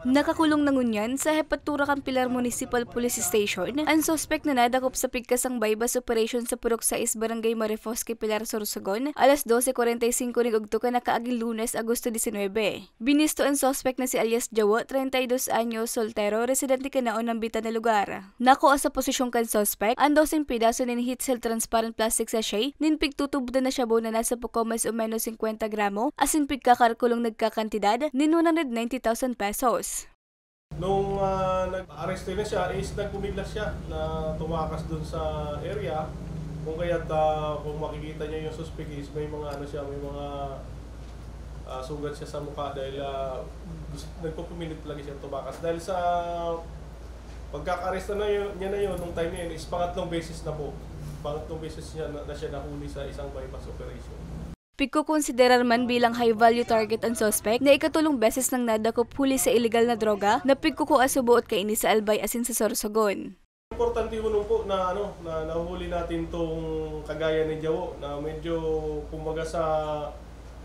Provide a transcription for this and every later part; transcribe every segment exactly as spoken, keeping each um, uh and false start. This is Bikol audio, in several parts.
Nakakulong na ngunyan sa Jefatura kan Pilar Municipal Police Station an suspek na nadakop sa pigkasang buy-bust operation sa Purok sais, Barangay Marifosque, Pilar, Sorsogon, alas dose kwarenta y singko ning ugto kan nakaaging Lunes, Agosto disinwebe. Binisto an suspek na si alias Jawo, treinta y dos anyos, soltero, residente kan naunambitan na lugar. Nakua sa posesyon kan suspek an doseng pedaso nin heat-sealed transparent plastic sachet nin pigtutubdan na shabu na nasa poko mas o menos singkwenta gramo asin pigkakarkulong nagkakantidad nin one hundred ninety thousand pesos. Nung ah, nag-aresto na siya, is nagpumiglas siya na tumakas dun sa area. Kung kaya't ah, kung makikita niya yung suspect is may mga ano siya, may mga ah, sugat siya sa mukha dahil ah, gusto, nagpupumilit talaga siya tumakas. Dahil sa pagkakaresto na yun, niya na yun, nung time na yun, is pangatlong beses na po. Pangatlong beses niya na, na siya nahuli sa isang buy-bust operation. Pigkokonsiderar man bilang high-value target an suspek na ikatulong beses nang nadakop huli sa iligal na droga na pigkukua sa buot kaini sa Albay asin sa Sorsogon. Importante hunon po na ano na nahuhuli natin tong kagaya ni Jawo na medyo kumbaga sa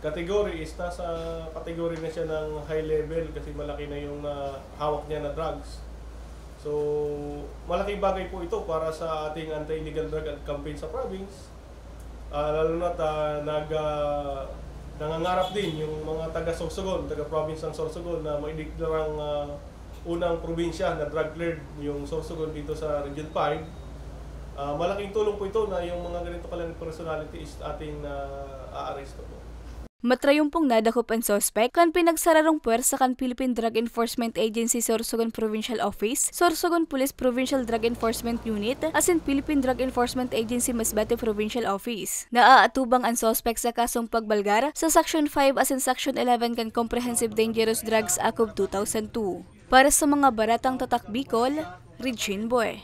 category is nasa category na siya ng high level kasi malaki na yung na hawak niya na drugs. So malaking bagay po ito para sa ating anti-illegal drug campaign sa province. Ah, lalo na't ah, nag, ah, nangangarap din yung mga taga Sorsogon, taga province ng Sorsogon na maideklarang ah, unang probinsya na drug cleared yung Sorsogon dito sa Region five. Ah, malaking tulong po ito na yung mga ganito kalang personality is ating na aaresto po. Matrayumpong nadakop an suspek kan pinagsararong pwersa kan Philippine Drug Enforcement Agency Sorsogon Provincial Office, Sorsogon Police Provincial Drug Enforcement Unit asin Philippine Drug Enforcement Agency Masbate Provincial Office. Naaatubang an suspek sa kasong pagbalgar sa Section five asin Section eleven kan Comprehensive Dangerous Drugs Act of two thousand two. Para sa mga baratang tatak Bicol, Regine Boy.